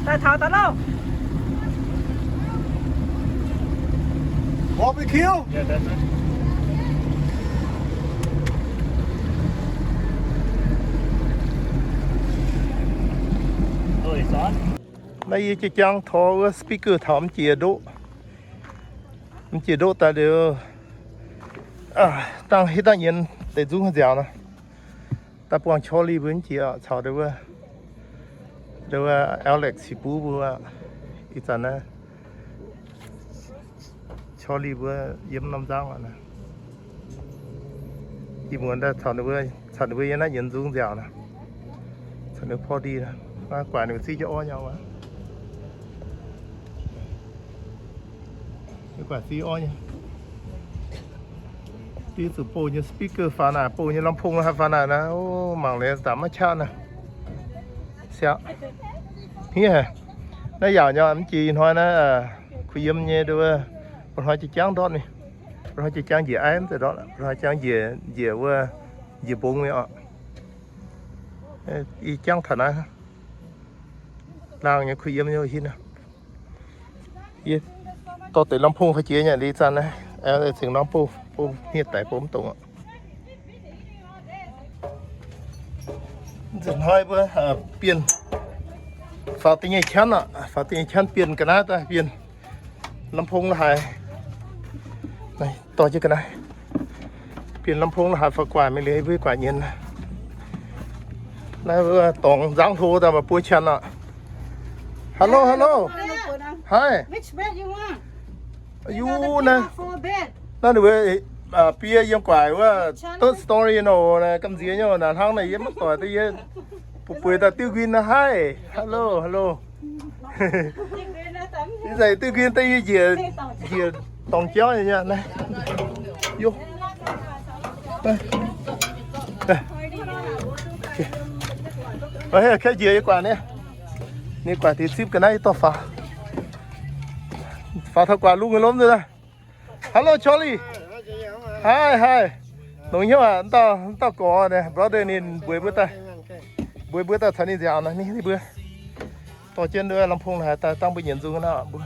Daaih taux daaih lauh. Barbecue. Naaiv yie jiex jaang taux wuov speaker taux m'jiex ndoqv. M'jiex ndoqv daaih liuz, dangh hitv dangh nyienz deix nzung nziaaux nor. Daaih buangh Charlie mbuo m'jiex caux ndo wuov Alex cih buv mbuo ih zanc naaiv. Charlie mbuo yiem norm nzangv aqv. Ih muonz daaih caux ninh mbuo, caux ninh mbuo yiem naaiv nyienz nzung nziaaux nor. Caux ninh mbuo porv ndih nor. Guaaic ninh mbuo ziex jienv orv nyei aqv. Guaaic ziex orv nyei. Div zuqc bouh nyei speaker faaux naaic, bouh nyei ลำโพง haih faaux naaic naaiv, o, mangc liuz daaih maiv qaqv naaiv. Siang. Hniev haic. Naaiv yaauc nyei, m'jiex ih hnoi naaiv, kuh yiem nyei nduov, mbuo hnoi jiex jaang ndortv ni. Mbuo hnoi jiex jaang njiec aiv mv zeiz ndortv, mbuo hnoi jaang njiec, njiec wuov, njiec mbong nyei oc. Ih jaang taux naaiv. Laangh nyei kuh yiem nyei hin. Yie dorh deix ลำโพง faaux jiex nyei, liuz zanc naaiv, aengx cingx norm bouh, bouh hniev daic bouh mv dongz aqv. Nzunc hnoi mbuo bienh faaux deix nyei qanv aqv, faaux deix nyei qanv bienh ga'naaiv daaih bienh ลำโพง la'haaix. Naaiv dorh jienv ga'naaiv bienh ลำโพง la'haaix faaux guaax mingh liuz mbuo guaax nyienz. Naaiv wuov dorngx nzangv hlo daaih maaih buo qanx aqv. Hello, hello. Hi. Which bed you want? Yu naaiv, naaiv ninh mbuo bie yiem guaaic wuov third story nor, gamh nziex nyei naaic hnangv naaic yie maiv doic deix yie bueix bueix daaih diuv nquin naaiv. Hi, hello, hello. Ih zanc diuv nquin deix yie njiec, njiec dorngx jauv nyei naaiv. Yo. Kaeqv njiec yie guaax ni. Ninh guaax deix zipv ga'naaiv yie dorh faaux. Faaux taux guaax lungh nyei lomv nzunc. Hello, Charlie. Hi, hi. Longx hnyouv aqv, mv dauh, mv dauh gorx, brother ninh mbuox mbuo daaih, mbuox mbuo daaih caux ninh nziaauc naaiv, ninh mbuo dorh jienv nduov ลำโพง naaic daaih dangh mbuo nyienz nzung naaiv mbuo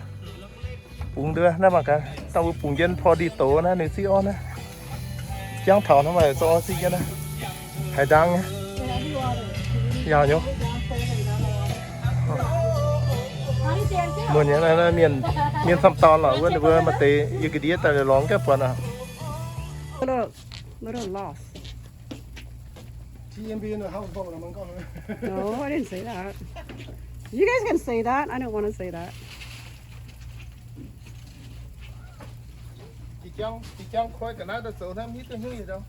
bungx nduov naaiv mangc gaax, dangh mbuo bungx jienv พอดี doz naaiv, ninh zipv orv naaiv. Jangv taux naaiv maaih zorqv zipv jienv naaiv. Haaix ndaang nyei? Yaauc nyei. Muonc nyei naaiv, mienh, mienh camv dauh lorqc, wuov ninh mbuo maaih deix yie ga'ndiev daaih lorngx gaav buatc aqv. Little, little lost. No, I didn't say that. You guys can say that. I don't want to say that. Jiex jangv koi ga'naaiv daaih zoux hnangv mv hiuv duqv hnyouv yietc ndau.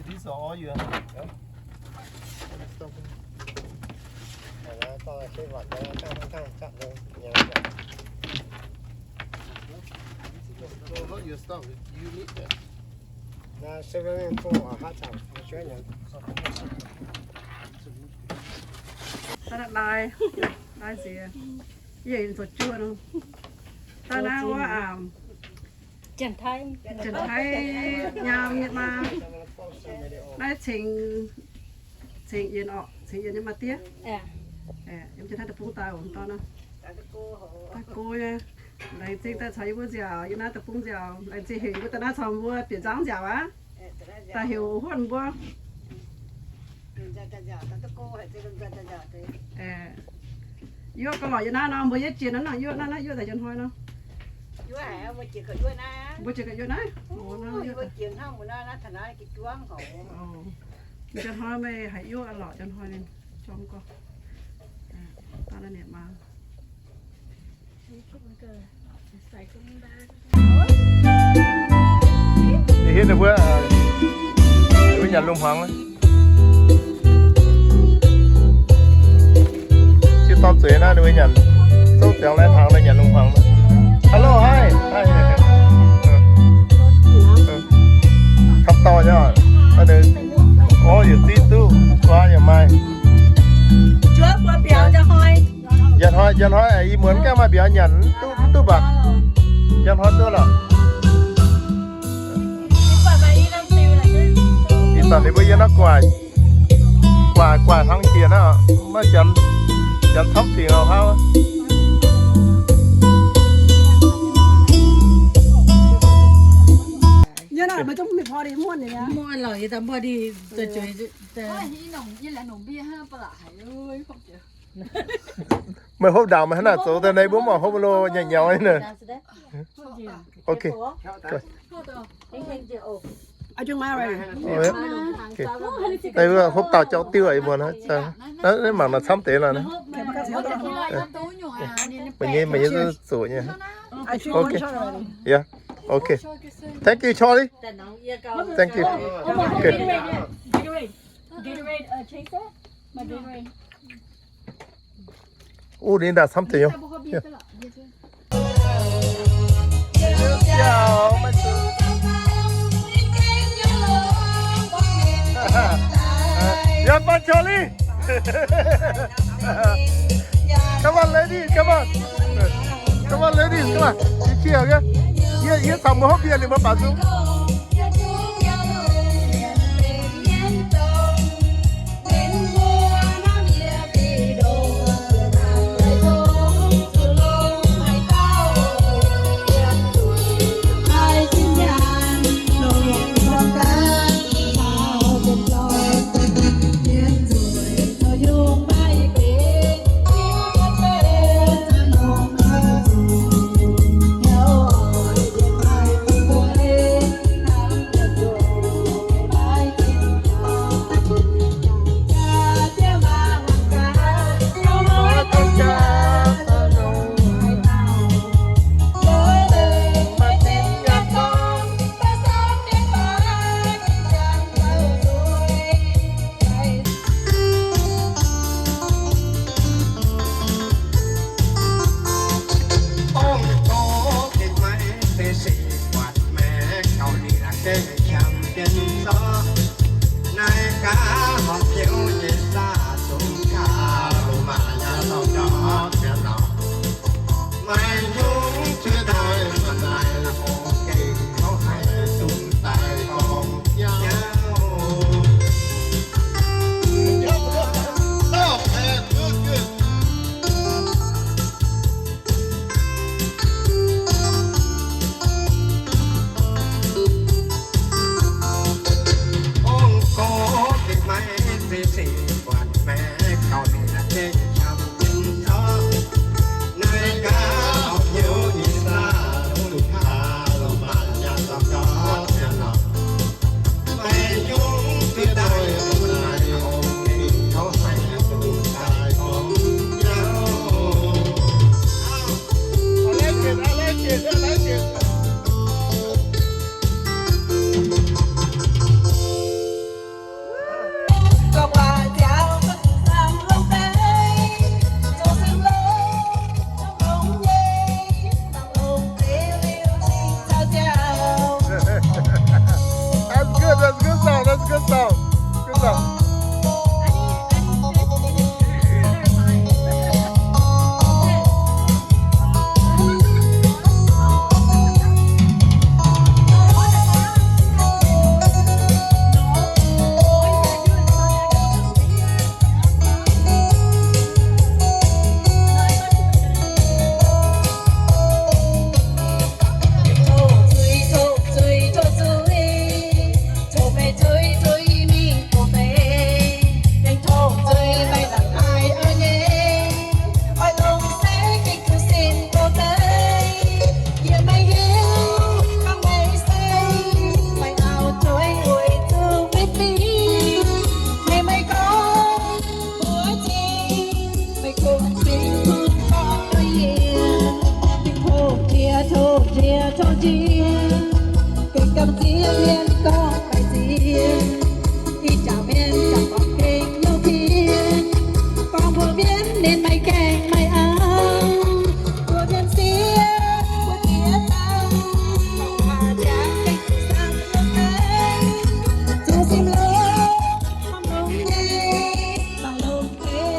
These are all your. So not your stuff. You need that. Swimming pool or hot tub. Daaih naaiv, naaiv nziex, yie zoux juoh nor. Daaih naaiv wuov, janx-taiv, janx-taiv nyaam nyei maa. Naaiv cingx, cingx yienx orqc, cingx yienx nyei maa diev. Yiem jienv naaiv deic-bung daaih oc, dorn aqv. Daaih go nyei. Laengz zingh daaih caux yie mbuo nziaauc, yie naaiv deic-bung nziaauc. Laengz zingh heuc yie mbuo daaih naaiv caux mbuo bieqc nzangv nziaauc aqv. Daaih heuc huonh mbuo. Yuoqv gauh lorqc yie naaiv nor, mbuo yietv jiex naaiv nor, yuoqv naaiv, naaiv yuoqv daaih njien hnoi nor. Mbuo jiex ga'yuoqv naaiv. Njien hnoi meih haiz yuoqv lorqc, njien hnoi ninh jorm gorx. Daaih naaiv ninh maa. Hiuv ninh mbuo, ninh mbuo nyanc lungh hmuangx. Sieqv dorn zueiz naaiv ninh mbuo nyanc, zouv ziangx lai hnaangx nor nyanc lungh hmuangx. Hello, hi. Hi. Camv dauh nyei. Orv, yietc zungv duqv, guaax yaac maaih. Njang hnoi, njang hnoi, ih muonz gaengh maaih mbiauz nyanc, duqv, duqv mv baac. Njang hnoi duqv lorqc. Ih zanc ninh mbuo yiem naaiv guaax, guaax, guaax hlang jiex naaiv, maiv janx, janx camv dingc aqv hnangv. Meih hopv ndaangc meih hnangv naaic zoux daaih naaiv mbuo mv oix hopv lo nyei nyauv nyei. Ok. Naaiv hopv dauh jauv diuv aqv, ih muonz naaiv mangc naaic camv deix lorqc. Meih nyei, meih nyei zuqc nyei. Ok. Yeah. Ok. Thank you, Charlie. Thank you. Okay. Gatorade, uh, chaser? My Gatorade. Ov, ninh ndaangc camv deix nyei. Yaac bun Charlie. Come on, ladies, come on. Come on, ladies, come on. Yie, yie caux mbuo hopv mbier liuz mbuo baaux nzung. Tov njien, gengh gamh nziex mienh gorngv maiv nziex, ih jaax mienh jangx gorngv gengh youh tien, gorngv mbuo mienh ninh maiv gaengh maiv auv, mbuo mienh sieqv mbuo ziex dauh, gorngv waac jaax gengh zuqc samv longx deix, zuqc simv longx, longx nyei, mangc longx deix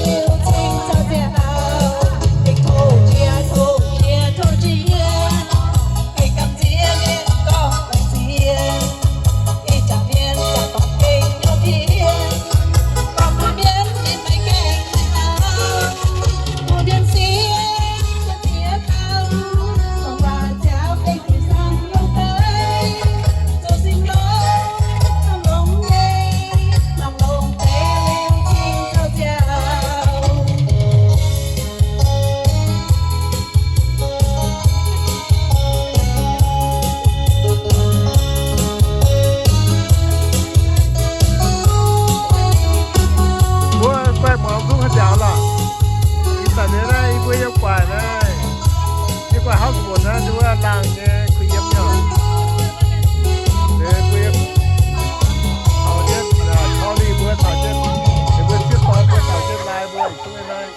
liuz cing zoux nziaauc. Mbuo guaih muangx zungv haaix nziaaux lorqc. Ih zanc nyei naaiv yie mbuo yiem guaix naaiv, yiem guaix hauv guoqv naaiv nduov laangh nyei kuh yiem nyei. Mbuo yiem taux jienv, taux lih mbuo taux jienv, mbuo sieqv dorn mbuo taux jienv lai mbuo zungv naaiv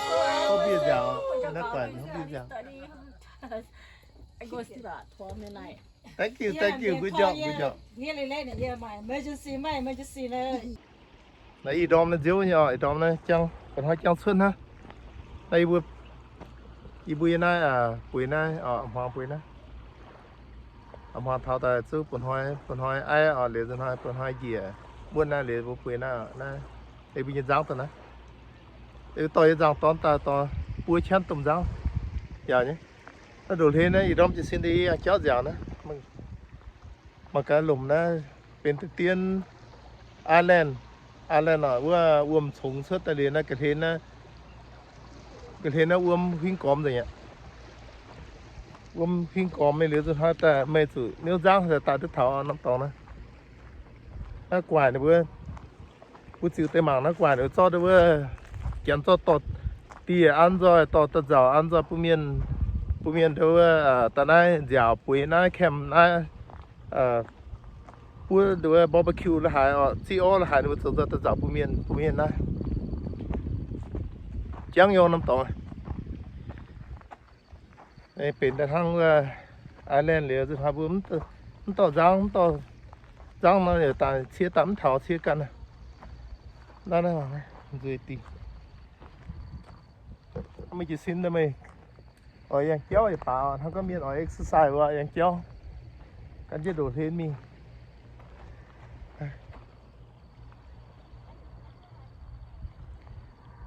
hopv mbienv nziaaux, naaiv guaix hopv mbienv nziaaux. Thank you, thank you. Good job, good job. Naaiv ih ndorm naaiv nziouv nyei oc, ih ndorm naaiv jangv, ba'hnoi jangv cuotv hnangv. Naaiv yie mbuo, yie mbuo yiem naaiv bueix naaiv oc, hmuangx bueix naaiv. Hmuangx taux daaih zuqc ba'hnoi, ba'hnoi aiv oc, liuz nzunc hnoi ba'hnoi njiec, muonv naaiv liuz mbuo bueix naaiv oc. Naaiv yie mbuo nyei nzangv daaih naaiv. Yie dorh yie nzangc-dorn daaih dorh buo qanv domh nzangv nziaaux nyei. Naaiv ndoqc hlen naaiv ih ndorm jiez sin deix yie yangh jauv nziaaux naaiv. Mangc gaax lomc naaiv benx da'dien island, island oc, wuov wuom congx cuotv daaih liuz naaiv ga'hlen naaiv, ga'hlen naaiv wuom huingv gormx nzengc aqv. Wuom huingv gormx mingh liuz nzunc hnoi daaih meih zuqc niouv nzangv daaih duqv taux norm dorngx naaiv. Naaiv gu'nguaaic ninh mbuo, mbuo ziux deix mangc naaiv gu'nguaaic ninh mbuo zorqv deix wuov janx zorqv dorh dieh an nzoih, dorh da'nzauc an nzoih bun mienh, bun mienh deix wuov daaih naaiv nziaauc bueix naaiv camp naaiv, buov deix wuov barbecue la'haaix oc, ziqv orv la'haaix ninh mbuo zoux nzoih da'nzauc bun mienh, bun mienh naaiv. Jangv yiem norm dorngx. Benx daaih hnangv wuov island liuz nzunc hnoi mbuo mv dorh nzangv, mv dorh nzangv nor yaac daaih cie daaih mv taux cie ganh. Naaiv naaiv nzueic dingc. Meih jiez sin meih oix yangh jauv yaac baac oc, hnangv gorngv mienh oix exercise wuov yangh jauv, gan jienv ndoqc hlen mingh.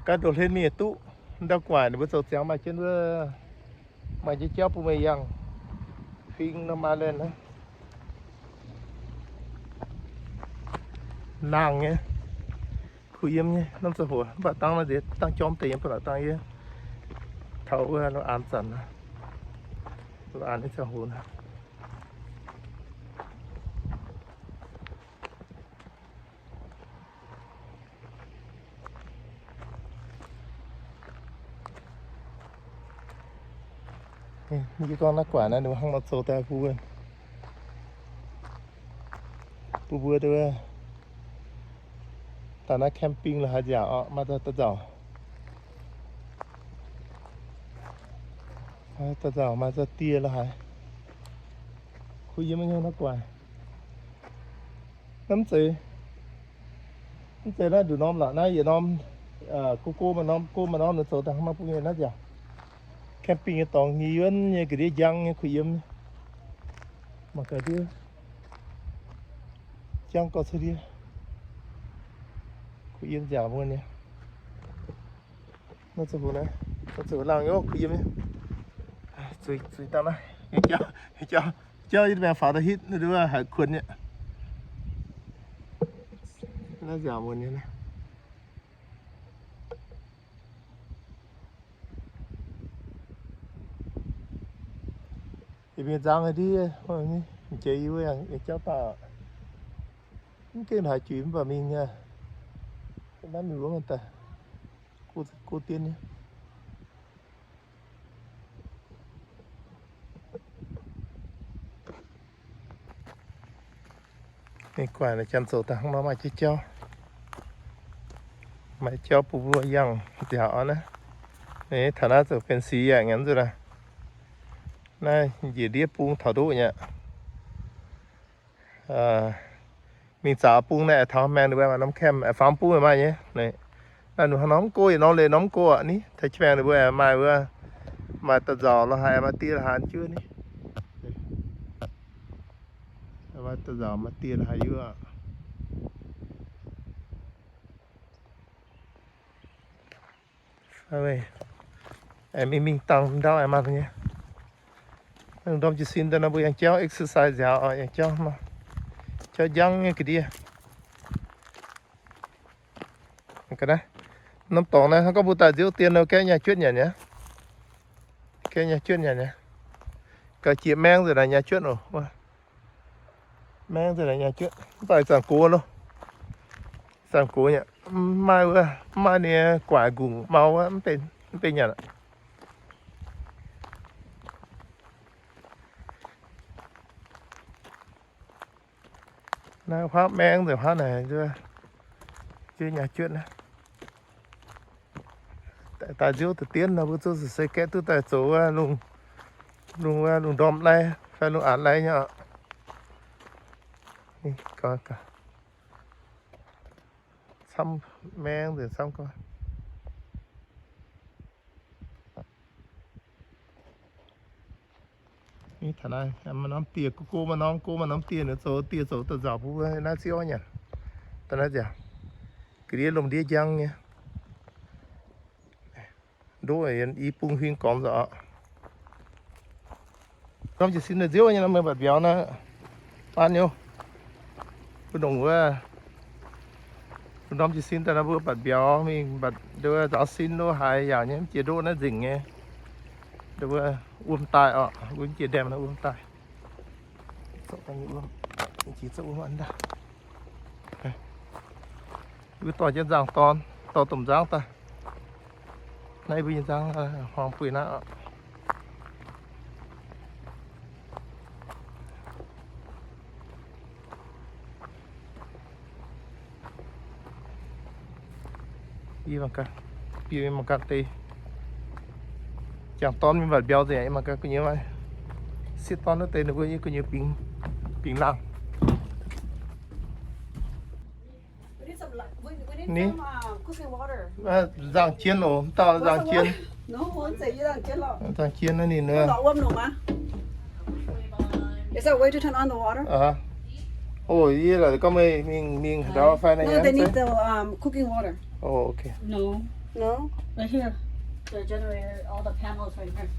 Gan ndoqc hlen mingh yaac duqv. Ndau gu'nguaaic ninh mbuo zoux ziangx maaih jienv wuov, maaih jienv jauv bun meih yangh fing norm island naaiv. Nangh nyei, kuh yiem nyei norm ziangh hoc, mv baac dangh naaiv nziex dangh jorm deix yiem ba'laqc dangh yie taux wuov lo aanx zanc, lo aanx nyei ziangh hoc naaiv. Yie gorngv naaiv gu'nguaaic naaiv ninh mbuo hnangv nor zoux daaih bun mbuo, bun mbuo daaih naaiv camping la'haaix nziaauc oc, maaih da'nzauc, da'nzauc maaih za'dieh la'haaix. Kuh yiem nyei naaiv gu'nguaaic. Naaiv mv zeiz, mv zeiz naaiv nduqc norm lorqc, naaiv yietc norm, go go maaih norm, go maaih norm ninh zoux daaih hnangv nor bun mienh naaiv nziaauc. Camping nyei dorngx nyei yuonv nyei ga'ndiev njang nyei kuh yiem nyei. Mangc gaax ndiev, jangv gorx cuotv ndiev, kuh yiem nziaauc mbuo nyei. Naaiv zoux hlo naaiv, zoux laangh nyei kuh yiem nyei. Zuiz, zuiz dangh naaiv, jauv, jauv. Jauv yie mbuo faaux daaih hitv, ninh wuov haiz kuonx nyei. Naaiv nziaauc muonz nyei naaiv. Yie mbuo nzangv ndiev, jiex yie wuov yangh jauv daaih. Mv gengh haaix juix mv baac mingh aqv. Naaiv mingh wuov daaih, go dien nyei. Ninh guaaic janx zoux daaih hnangv nor maaih jauv, maaih jauv bun mbuo yangh nziaauc naaiv. Ninh taux naaiv zoux benx sic yaac nyanc nzunc naaiv. Naaiv njiec ndiev bung taux ndoqv nyei. Mingh zaqc bung naaiv aengx taux maengx ninh mbuo maaih norm camp, aengx faam bung maaih nyei. Naaiv ninh hnangv norm go, yietc norm leih norm go aqv ni. Taux maengx ninh mbuo aengx maaih wuov, maaih da'nzauc lo haaix, maaih dieh lo haaix juov ni. Maaih da'nzauc maaih dieh lo haaix juov. Aengx mingh mingh dangh ndau aengx maaih nyei. Lungh ndorm jiez sin daaih nor mbuo yangh jauv exercise nziaauc, yangh jauv, jauv njang nyei ga'ndiev. Ga'naaiv, norm dorngx naaiv hnangv gorngv mbuo daaih nziouv dien nor gaeqv nyaah juotv nyanc nyei. Gaeqv nyaah juotv nyanc nyei. Gauh jiex maeng nzunc naaic nyaah juotv oc. Maeng nzunc naaic nyaah juotv, mv baac ih zanc gox loh. Ih zanc gox nyei, mv maaih wuov, mv maaih ninh guaaic nqungc mau wuov, mv benx nyanc aqv. Naaiv huaav maeng nzunc huaav naaic, nziouv nyaah juotv naaiv. Daaih nziouv deix dien nor mbuo zuqc se gaeqv duqv daaih zoux wuov lungh, lungh wuov lungh ndorm lai fai lungh aanx lai nyei oc. Camv maeng nzengc camv gorngv. Taux naaiv maaih norm dieh, go, go maaih norm, go maaih norm dieh, ninh zoux dieh zoux da'nzauc bun mbuo naaiv ziouv nyanc. Da'naaiv nziaauc, ga'ndiev lomh ndiev njang nyei. Ndoqv i bung huing gormx nzauc. Norm jiez sin nziouv nyei nor meih mbatc mbiauz naaiv. Baan nyei, mbuo ndongc wuov, norm jiez sin daaih nor mbuo mbatc mbiauz mingh mbatc nduov nzaaux sin lo haaix yaac nyei, mv jiex ndoqv naaiv nzengc nyei. Nduov wuom daaih oc, mbuo mv jiex ndaamv nor wuom daaih. Mbuo dorh jienv nzangv-dorn, dorh domh nzangv daaih. Naaiv mbuo nyei nzangv hmuangx buih naaiv oc. Yie mangc gaax, bieqc mangc gaax deix. Jangx dorn mingh mbatc mbiauz nzengc, yie mangc gaax gu'nyuoz maaih sieqv dorn wuov deix ninh mbuo yie gu'nyuoz bingx, bingx laangh. Ni, nzangv-jien oc, dauh nzangv-jien. Nzangv-jien naaiv ninh. Is there a way to turn on the water? Oh, yie laaix gorngv meih mingh, mingh ndau fai naaiv. No, they need the, um, cooking water. Oh, okay. No. No? Right here. The generator, all the panels right here.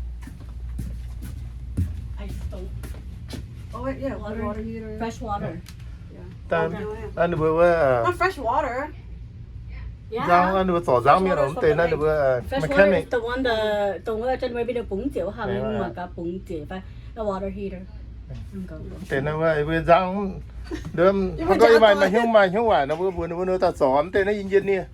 I just don't. Oh, wait, yeah, water, water heater. Fresh water. Yeah. Daaih, oh, no, yeah. Ninh mbuo wuov, not fresh water. Nzangv, ninh mbuo zorc nzangv mienh oc, mv deix naaiv ninh mbuo, uh, mechanic. Fresh water is the one the, the one that generator bungx ziepc wuov hangx, mangc gaax bungx ziepc fai, the water heater. Deix naaiv wuov, mbuo nzangv, hnangv gorngv yie maaih, maaih hnyouv, maaih hnyouv waaic nor, mbuo mbuox ninh mbuo daaih zorc, mv deix naaiv engineer.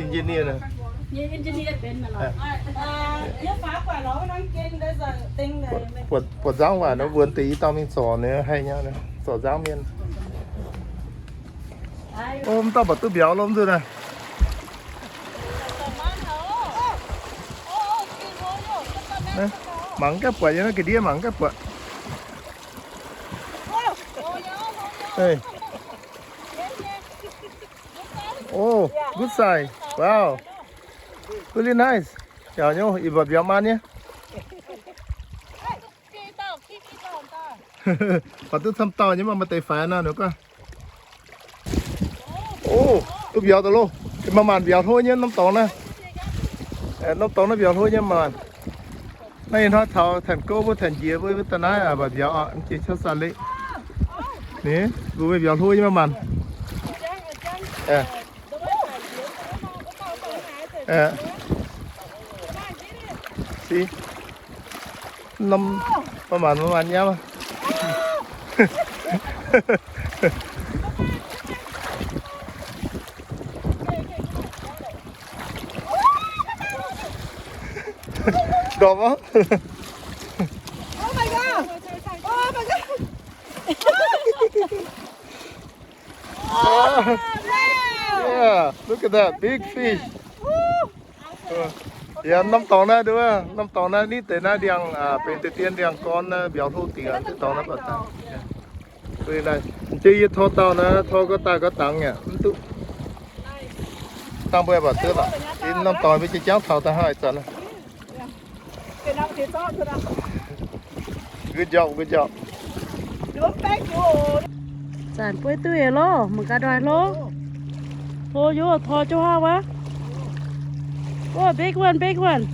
Engineer naaiv. Buatc nzangv waaic nor, mbuo deix i dauh mingh zorc naaiv haih nyei, zorc nzangv mienh. Ov, mv dauh mbatc duqv mbiauz lo mv nzunc naaiv. Mangc gaax buatc nyei, naaiv ga'ndiev mangc gaax buatc. Oh, good size. Wow. Really nice. Yaac nyei, ih mbatc mbiauz maan nyei. Mbatc duqv camv dauh nyei, maaih deix faix naaiv nor gorngv. Oh, duqv mbiauz daaih loh. Maaih maanc mbiauz hlo nyei norm dorngx naaiv. Norm dorngx naaiv mbiauz hlo nyei maah. Naaiv ih hnoi taux Taiv Gouv mbuo, Taiv Njiec mbuo, mbuo daaih naaiv mbatc mbiauz oc, mv jiex qaqv saah leqv. Ninh mbuo mingh mbiauz hlo nyei maah. See, norm maah, maah, maah nyaam. Ndorpv aqv. Oh my god! Oh my god! Yeah, look at that big fish. Yaac norm dorngx naaiv nduov, norm dorngx naaiv nitv deix naaiv ndiangx, benx deix dien ndiangx-gorn naaiv mbiauz hlo dingc aqv, deix dorngx naaiv baac daaih. M'jiex yie tor dauh naaiv, tor gorqv daaih gorqv dangx yaac mv duqv. Dangh mbuo baac duqv lorqc. Norm dorngx mbuo jiex jangv taux daaih hnangv haaix zanc. Good job, good job. Zanc bueiv duqv eix loh, mangc gaax ndoih hlo. Hlo yoc, tor jienv haav wuov. Oh, big one, big one.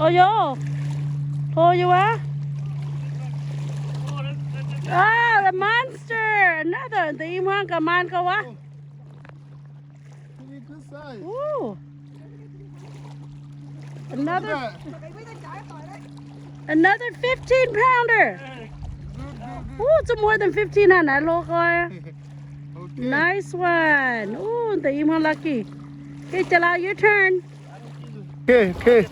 Oh yoc, hlo yoc wuov. Ah, the monster. Another. Deix i hmuangv gaax maan gauh wuov. Ooh. Another, another fifteen pounder. Ooh, it's more than fifteen hnangv naaiv loh goi. Nice one. Ooh, deix i hmuangv lucky. Okay, Jalal, your turn. Okay, okay.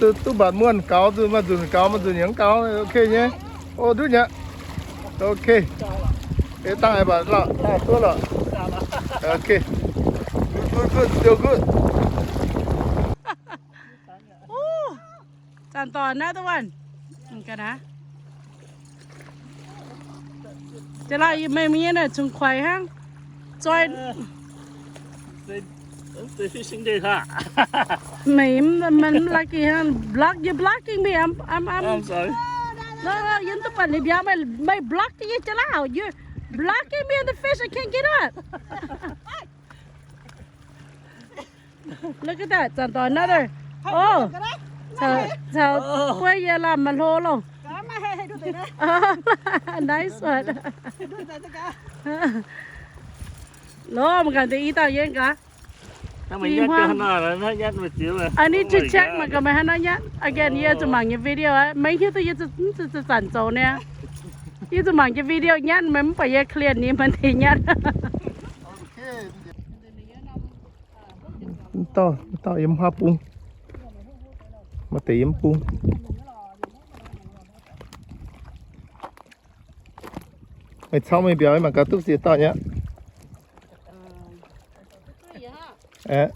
Duqv mbatc muonh gaux, nzunc maaih nzunc gaux, maaih nzunc yaac mv gaux. Okay nyei. Oh, duqv nyei. Okay. Eix dangh eix mbatc lorqc, dangh duqv lorqc. Okay. Good, good, good, still good. Zanc doic another one. Ga'naaiv. Jaax laauh, meih nyei naaic cunx kuaix hnangv. Zoi. Meih mv, mv lucky hnangv. Block, you blocking me. I'm, I'm, I'm. No, no, yie mv duqv buatc ninh mbiauz, meih, meih block yie, jaax laauh. You blocking me and the fish, I can't get up. Look at that, zanc doic another. Oh, caux, caux guei yie lamh maaih hlo loh. Nice one. Loh, mangc gaax deix i dauh yie gaax. I need to check mangc gaax meih hnangv nor nyatv. Again, yie zuqc mangc nyei video aqv. Meih hiuv duqv yie zuqc, zuqc, zuqc zanc zoux niaa. Yie zuqc mangc nyei video nyatv, meih mv buatc yie clear ninh maaih deix nyatv. Dauh, dauh yiem haav bung. Maaih deix yiem bung. Meih caux meih mbiauz mangc gaax duqv ziex dauh nyei aqv. Aeqv.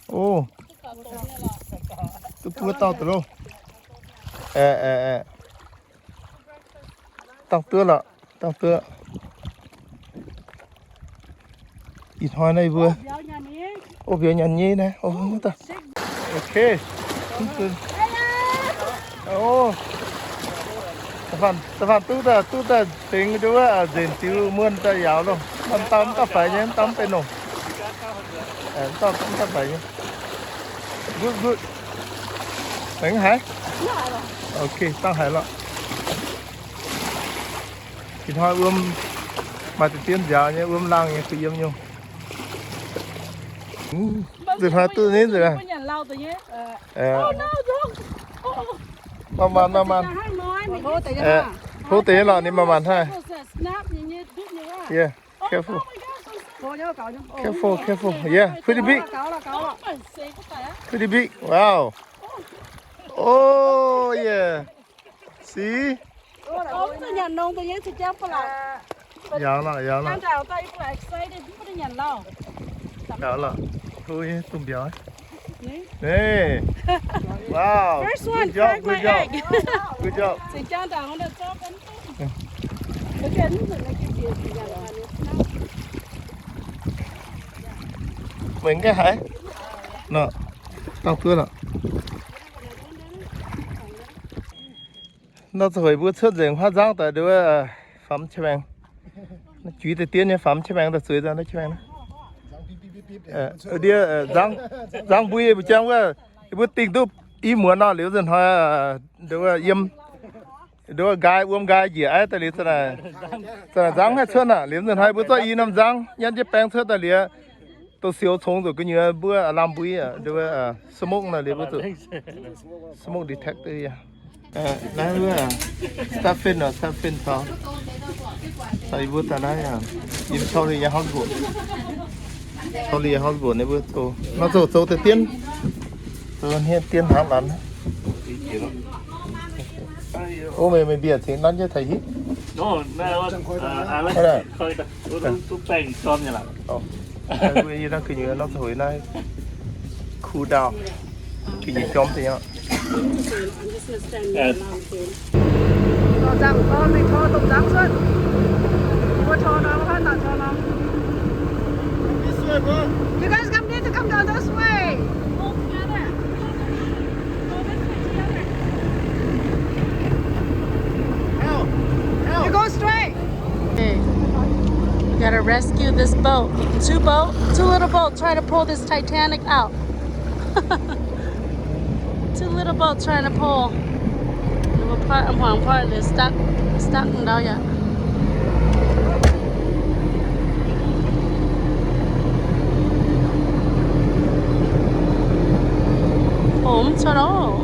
O, duqv buo dauh deix loh. Aeqv, aeqv, aeqv. Dangh duqv lorqc, dangh duqv. Ih hnoi naaiv mbuo, o, mbiauz nyanc nyei naaiv. O, okay. O, da'faanh duqv daaih, duqv daaih tengx nduov nzenc diux muonh daaih yaauc loh. Mv dauh mv dauh faix nyei, mv dauh mv benx nongc. Mv dauh, mv dauh faix nyei. Good, good. Mv haiz? Okay, dangh haiz lorqc. Ih hnoi wuom maaih deix dien nziaaux nyei, wuom laangh nyei, kuh yiem nyungc. Nzunc hnoi duqv nyei nzunc. Maaih maanc, maaih maanc. Hlo deix nyei lorqc, ninh maaih maanc hnangv. Careful. Careful, careful. Yeah, pretty big. Pretty big. Wow. Oh, yeah. See? Yaauc lorqc, yaauc lorqc. Yaauc lorqc. Hlo nyei, duqv mbiauz. Hey. Wow. First one, good job, crack my egg. Good job. Meih nqaih haiz? Nor, dangh duqv lorqc. Nor, za'heic mbuo cuotv nzengc haav nzangv daaih nduov, Famv qiex maengh. Juiz deix dien nyei famv qiex maengh daaih zueiz daaih naaiv qiex maengh. Ndie nzangv, nzangv mbui mbuo jangv wuov, yie mbuo dingh duqv i muonz nor liuz nzunc hnoi, nduov yiem, nduov nqaai, wuom nqaai njiec aiv daaih liuz, zanc naaic nzangv haih cuotv aqv. Liuz nzunc hnoi mbuo zorqv i norm nzangv nyanv jienv baeng cuotv daaih liuz, douz-sioux congx zuqc gu'nyuoz mbuo lamh mbui, nduov smoke nor liuz mbuo zuqc smoke detector. Naaiv wuov, shark fin nor, shark fin caux, caux yie mbuo daaih naaiv, yiem Charlie nyei houseboat. Charlie nyei houseboat naaiv mbuo zoux, nor zoux zoux deix dien, zoux hniev dien hnangv lanz. O, meih, meih mbiec cingx nanv jienv taux hitv. Yie naaiv ga'nyiec nor zuqc naaiv cool down, ga'nyiec jorm deix aqv. Nzangc gorn mingh tor domh nzangv cuotv. Mbuo tor norm, tor norm. You guys come, need to come down this way. You go straight. Okay. We gotta rescue this boat. Two boat, two little boats trying to pull this Titanic out. Two little boats trying to pull. Mbuo part, mbuo part is stuck, stuck ndau yaac. Hom cuotv oc.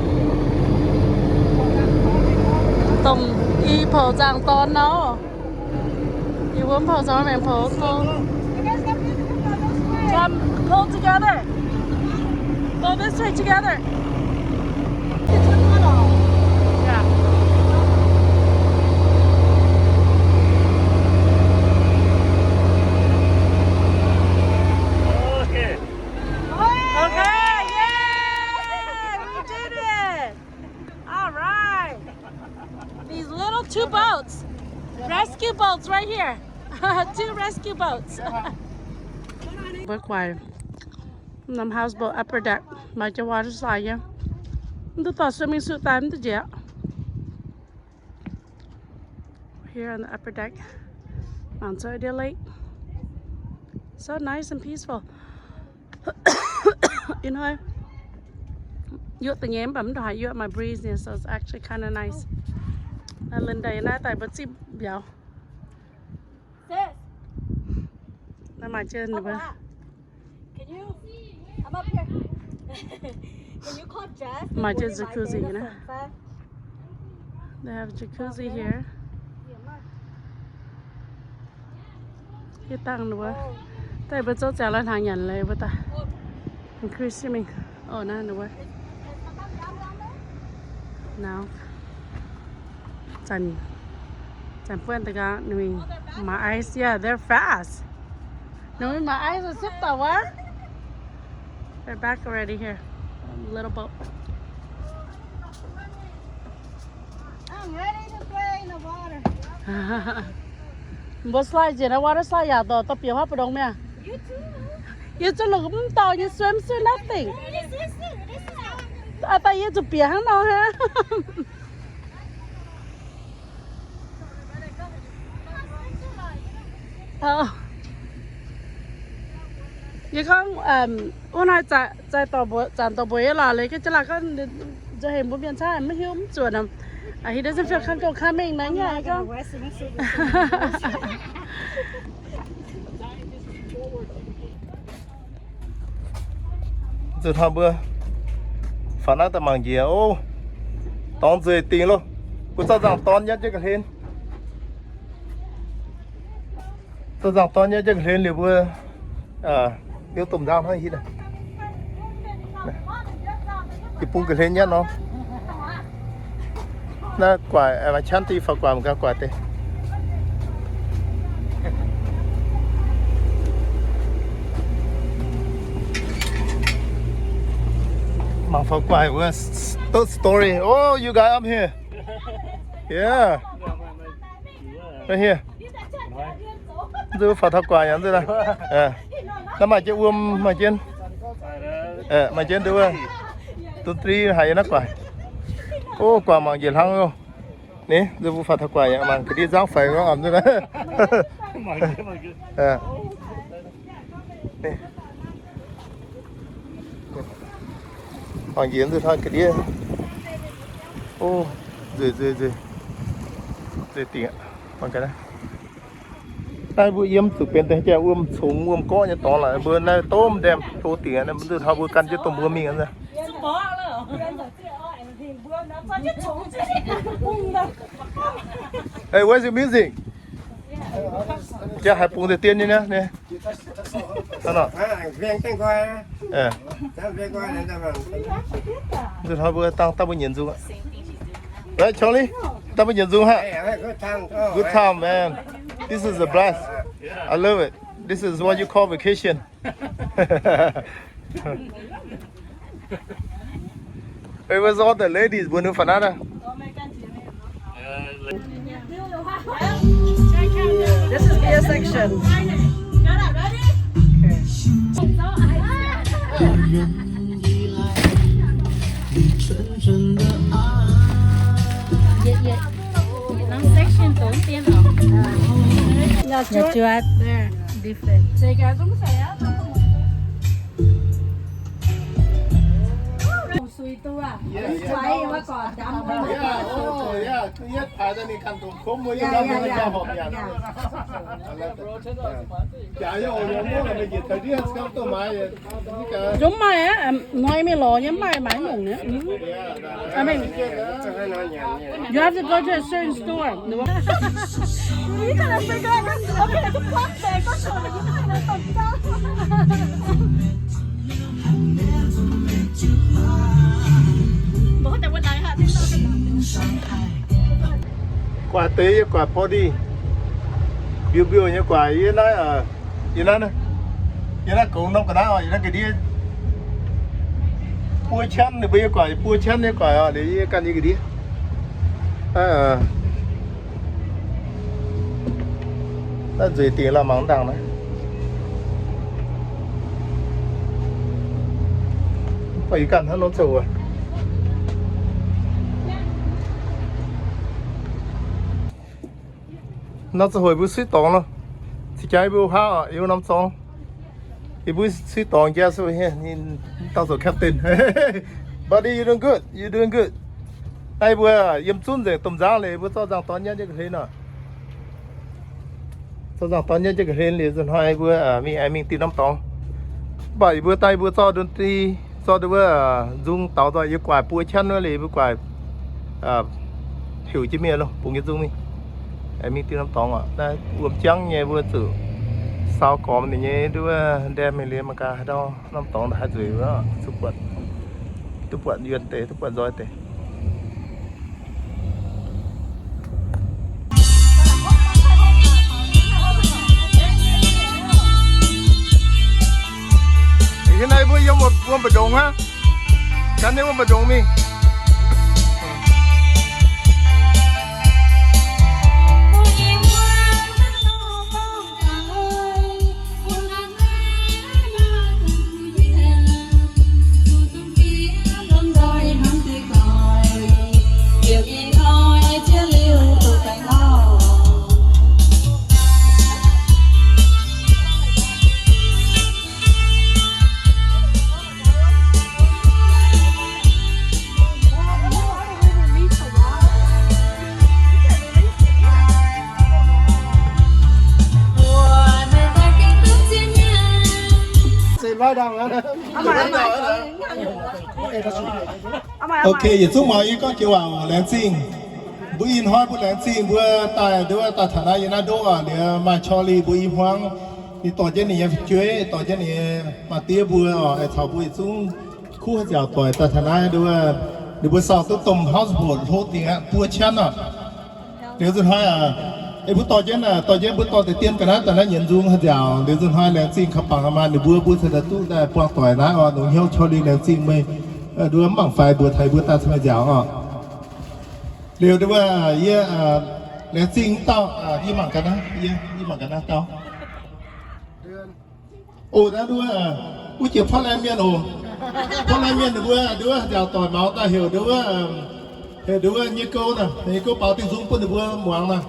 Domh i poux nzangc-dorn nor. I wuov poux nzangc-dorn, mengh poux. Come, pull together. Go this way together. Yeah. Okay. Okay, yay! We did it! All right. These little two boats. Rescue boats right here. Two rescue boats. Mbuo guaix norm houseboat upper deck, maaih jienv water slide nyei. Mv duqv dorh swimming suit daaih mv duqv njiec. Here on the upper deck, mangc zuov ndiev lake. So nice and peaceful. Ih hnoi yuoqv da'nyeic mv baac mv ndongc haaix yuoqv, maaih breeze nyei, so it's actually kinda nice. Naaiv Linda naaiv daaih mbuo zipv mbiauz. Naaiv maaih jienv, maaih jienv jacuzzi naaiv. They have jacuzzi here. Yie dangh ninh mbuo daaih mbuo zouv ziangx lai hnaangx nyanc leiz mbuo daaih. Increasing. Oh, naaiv ninh mbuo. Now, zanc, zanc buonv daaih gaax ninh mingh maaiz ice. Yeah, they're fast. Ninh mingh maaiz ice siepv dauh wuov. They're back already here. Little boat. I'm ready to play in the water. Mbuo slide njiec naaiv water slide yaac dorh, dorh bieqc huaav mbu'ndongx mi'aqv. Yie zungv longc mv dorh nyei swim suit nothing. Aa, daaih yie zuqc bieqc hnangv nor hnangv. Yie gorngv, wuov naaiv zanc dorh mbuox, zanc dorh mbuox yie lorqc, leiz ga'jiex laaix gorngv nza'hengx mbuo mienh camv maiv hiuv mv zuqc nor. He doesn't feel comfortable coming naaiv nyei gorngv. Zuqc taux mbuo faaux naaiv daaih mangc njiec oc. Dorngx nzueic dingc loh. Mbuo zorqv nzangc-dorn nyatv jienv ga'hlen. Zorqv nzangc-dorn nyatv jienv ga'hlen liuz mbuo liuz domh nzangv hnangv hitv. Yie bung ga'hlen nyatv nor. Naaiv guaaic, maaih qanv deix faaux guaax mangc gaax guaaic deix. Mangc faaux guaax wuov third story. Oh, you guys up here. Yeah. Right here. Nzunc faaux taux guaax yaac nzunc. Naaiv maaih jienv wuom, maaih jienv, maaih jienv nduov, dun dri haiz naaiv guaax. O, guaax mangc njiec hlang loh. Naaiv nzunc mbuo faaux taux gu'nguaaic yaac mangc ga'ndiev nzangv faix gorngv amv nzunc naaiv. Mangc njiec nzunc hnoi ga'ndiev. O, nzueic nzueic nzueic, nzueic dingc aqv. Mangc gaax naaiv. Naaiv mbuo yiem zuqc benx deix jaax wuom congx wuom gorqv nyei dorngx laaix mbuo naaiv domh ndaamv hlo dingc aqv. Nzunc hnoi mbuo gan jienv dongh mbuo mingh aqv. Hey, where's your music? Jaa haiz bungx deix dien nyei naaiv. Nzunc hnoi mbuo dangh daaih mbuo nyienz nzung aqv. Right, Charlie? Daaih mbuo nyienz nzung haic. Good time, man. This is a blast. I love it. This is what you call vacation. It was all the ladies, mbuo nui fa'naaiv aqv. This is beer section. Okay. Norm section dongh dien oc. Nyei juotv. Different. Zungv maaih aqv, hnoi mingh lorz nyei maaih, maaih nyungc nyei. I mean, you have to go to a certain store. Gu'nguaaic deix yie gu'nguaaic body, mbiouh mbiouh nyei gu'nguaaic yie naaiv, yie naaiv, yie naaiv goux norm ga'naaiv oc, yie naaiv ga'ndiev buo qanv, ninh mbuo yie gu'nguaaic buo qanv nyei gu'nguaaic oc, liuz yie ganh yie ga'ndiev. Naaiv nzueic dingc lorqc, mangc ndaangc naaiv. Mv baac yie ganh hnangv nor zoux. Nor ziangh hoc mbuo suiv dorngx loh. Cingx jaax mbuo huaav oc, yie norm zorngx. Yie mbuo suiv dorngx jaax se heh, ninh dangh zoux captain. Buddy, you doing good, you doing good. Naaiv mbuo yiem zunv nzengc domh nzangv liuz, mbuo zorqv nzangc dorn nyatv jienv ga'hlen oc. Zorqv nzangc dorn nyatv jienv ga'hlen liuz, nzunc hnoi mbuo mingh aengx mingh diuh norm dorngx. Mv baac yie mbuo daaih mbuo zorqv ndon di, zorqv ndon wuov nzung daaux nzoih yie gu'nguaaic buo qanv wuov liuz, mbuo gu'nguaaic heuc jienv mingh loh, bungx jienv nzung mingh. Aengx mingh diuh norm dorngx oc. Naaiv wuom jangv nyei, mbuo zuqc saau gormx ninh nyei nduov ndaamv mingh liuz mangc gaax haaix dauh norm dorngx haih nzueic wuov, zuqc buatc, duqv buatc yuonh deix, duqv buatc nzoih deix. Ih hnoi mbuo yiem wuom mbu'ndongx aqv. Gan nyei wuom mbu'ndongx mingh. Ok, yietc zungv muangx yie gorngv joux waac oc, laengz zingh. Mbuo ih hnoi mbuo laengz zingh mbuo daaih nduov daaih taux naaiv yiem naaiv ndoqv oc, liuz maaih Charlie mbuo i hmuangv, ninh dorh jienv ninh nyei fu'jueiv, dorh jienv ninh nyei maa-diev mbuo oc, caux mbuo yietc zungv kuv haaix nziaauc doic daaih taux naaiv nduov, ninh mbuo sau duqv domh houseboat hlo dingc aqv, buo qanv oc. Liuz nzunc hnoi aac, ei mbuo dorh jienv, dorh jienv mbuo dorh deix dien ga'naaiv daaih naaiv nyienz nzung haaix nziaauc. Liuz nzunc hnoi laengz zingh ka'bangc maaih ninh mbuo, mbuo cingx daaih duqv daaih buangh doic naaiv oc, longc hnyouv Charlie laengz zingh meih, nduov mv bangc faix mbuox taux mbuo daaih cingx haaix nziaauc oc. Liuz nduov yie laengz zingh dauh, yie mangc gaax naaiv, yie mangc gaax naaiv dauh. Oc, naaiv nduov, wuov jiex Portland mienh oc. Portland mienh ninh mbuo nduov nziaauc doic maux daaih heuc nduov, Nduov nyei gouv naaic, nyei gouv baaux diuh nzung bun ninh mbuo muangx naaic.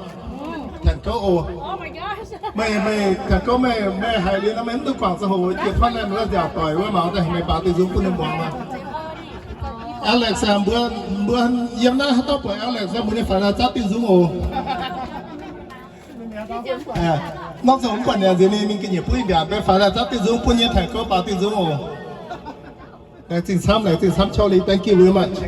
Tengx gouv oc. Meih, meih tengx gouv meih, meih haiz liuz nor meih mv dungx guangc ziangh hoc jiex fatv laanh wuov nziaauc doic wuov mangc daaih, meih baaux diuh nzung bun ninh muangx naaic. Alex aah, mbuo, mbuo yiem naaiv haaix dauh buatc Alex, mbuo nyei faix laih zaapv diuh nzung oc. Norm ziangh hoc mv buatc ninh nziex, ninh mingh ga'nyiec buv i mbiaauc, mbuo faix laih zaapv diuh nzung bun nyei, tengx gouv baaux diuh nzung oc. Laengz zingh camv, laengz zingh camv, Charlie, thank you very much.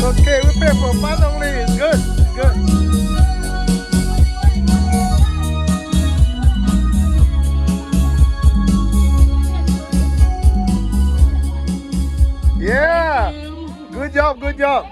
Okay, we play for fun only. It's good. It's good. Yeah. Good job. Good job.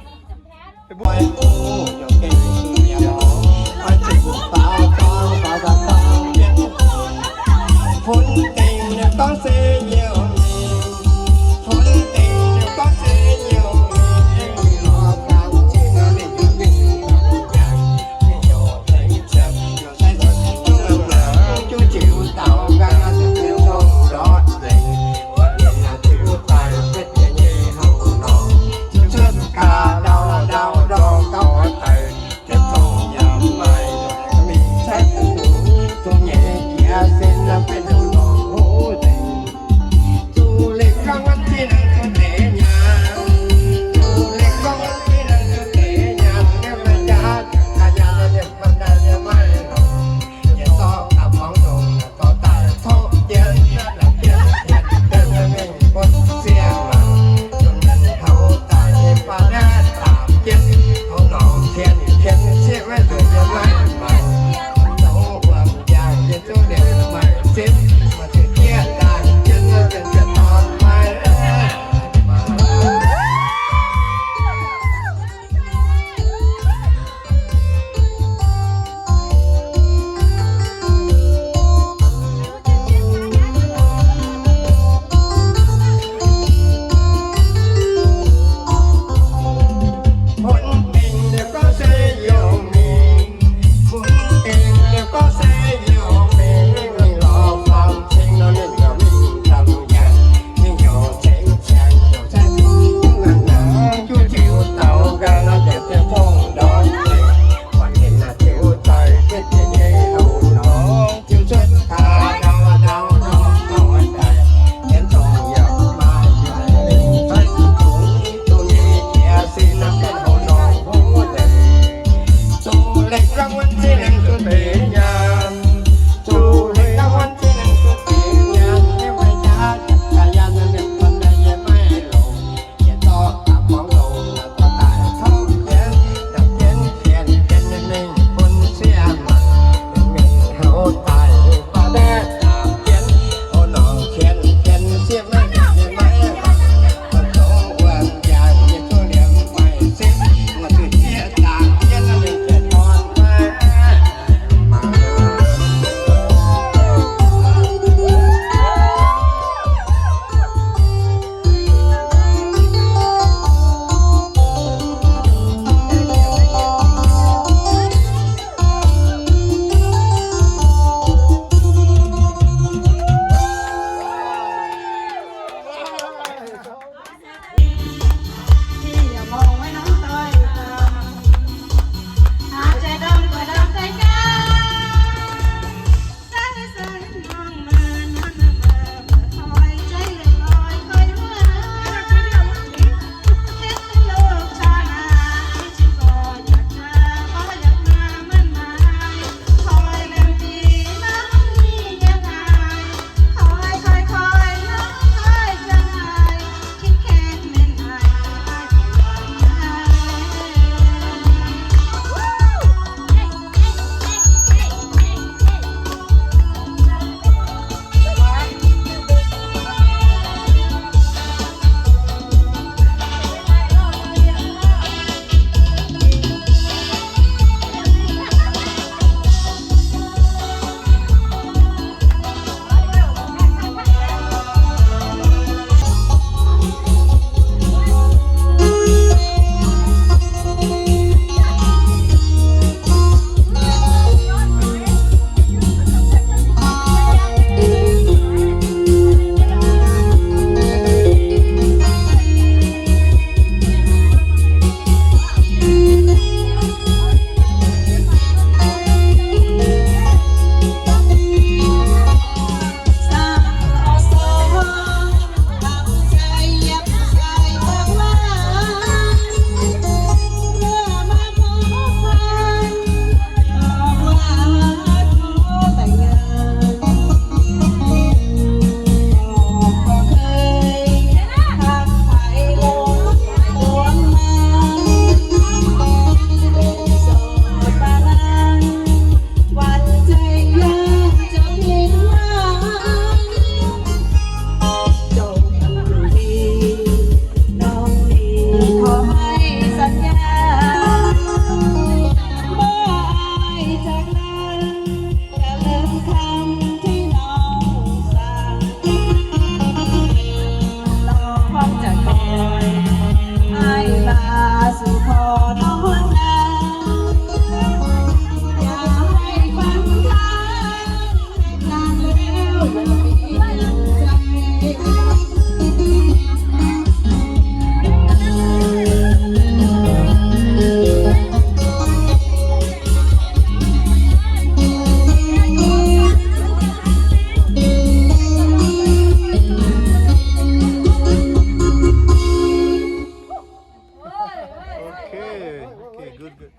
Okay, okay, good, good.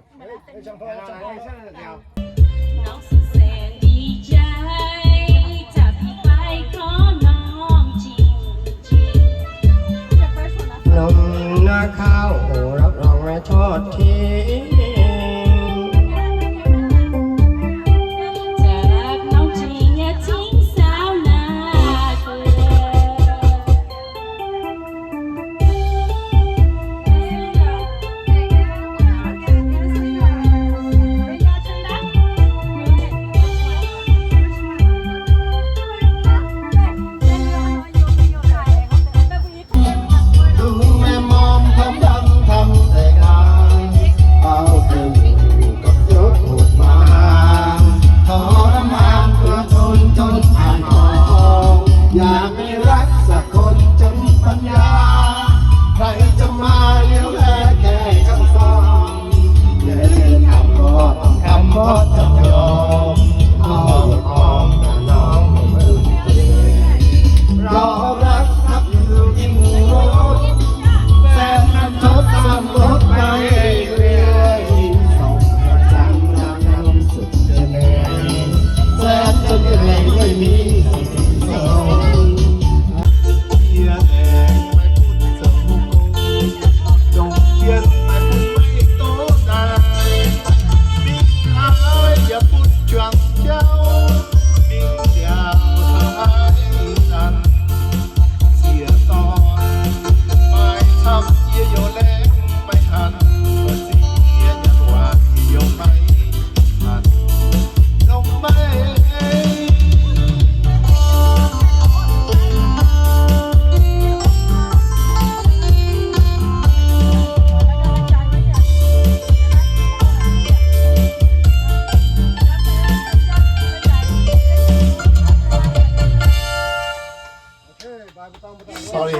Norm suc saeng di jai, za'bi bai gorngv norm jing jing. Norm naaiv kauv oc, รับรองไม่ทอดทิ้ง za'lapc norm jing yaac cingv saauv naaiv guoqv. Lungh maengx morm ทำดำทำแต่งาน เอาแต่อยู่กับยศหมู่มาร ทรมานตัวตนจนอ่างทอง อยากมีรักสักคนจนปัญญา ใครจะมาเลี้ยวแลแค่ข้างซ้าย เดินทางก็ต้องทำเพราะจำยอม เอาทองกับน้องไม่เกรง เพราะรักนับอยู่ยิ่งลด แสนมันทดสร้างลดไปเรื่อยๆ ส่องกระจ่างนางงามสุดจะเหนื่อย แสนจะเหนื่อยไม่มีสิ่งสม Chia đèn mai phút sầu cô, dòng phiên mai phút mây tố đài, minh hái ya phút chuang châu, minh diao thái đàn. Chia ton mai thăm chia yo leng mai hẳn, và xin chia nhật hoài yo mai. Sorry.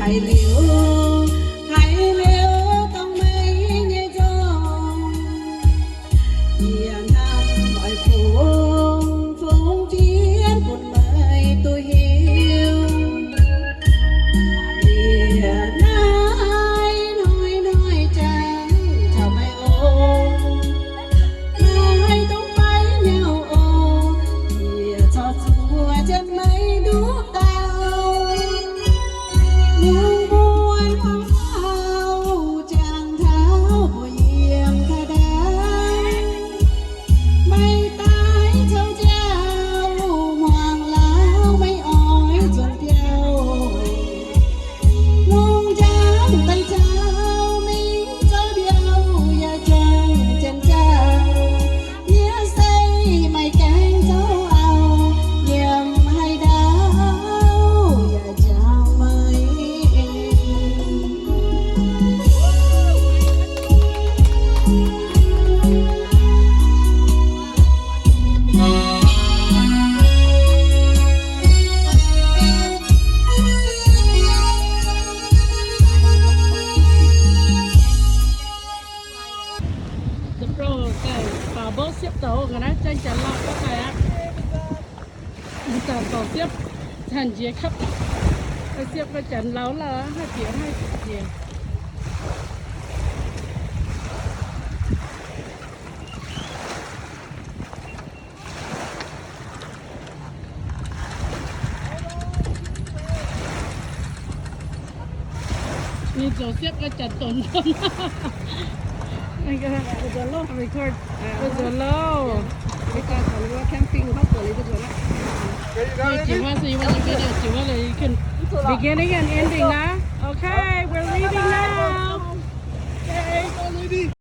Haiz liuz, haiz liuz dongh meih nyei nzungh, yie hnamv oix fungx, fungx jienv bun meih duqv hiuv. Yie naaiv hnoi-hnoi jangx taux meih oc. Naaiv dongh fai nyauv oc, yie corc zuov jienv meih nduqc dauh. Lungh muonz hmuangx faaux jangx taux mbuo yiem ka'ndau. Meih daaih zoux nziaauc hmuangx lauh, meih oix nzuonx biauv. Lungh njang daaih nziaauc mingh zoux mbiauh, yaac juangc jienv nziaauc. Yie se meih gaengh zoux auv, yiem haaix ndau yaac nziaauc meih. Da'bloh daaih faaux mbouv siepv douz ga'naaiv, janx-janx lauh ga'naaiv aqv. Daaih faaux siepv, caux njiec kapv, siepv ga'janx lauh lauh, haih bieqc haih bieqc. Ninh zoux siepv ga'janx donx donx. Record. Record. Jiu huaav, so you want your video, jiu huaav, you can begin again, ending now. Okay, we're leaving now. Okay.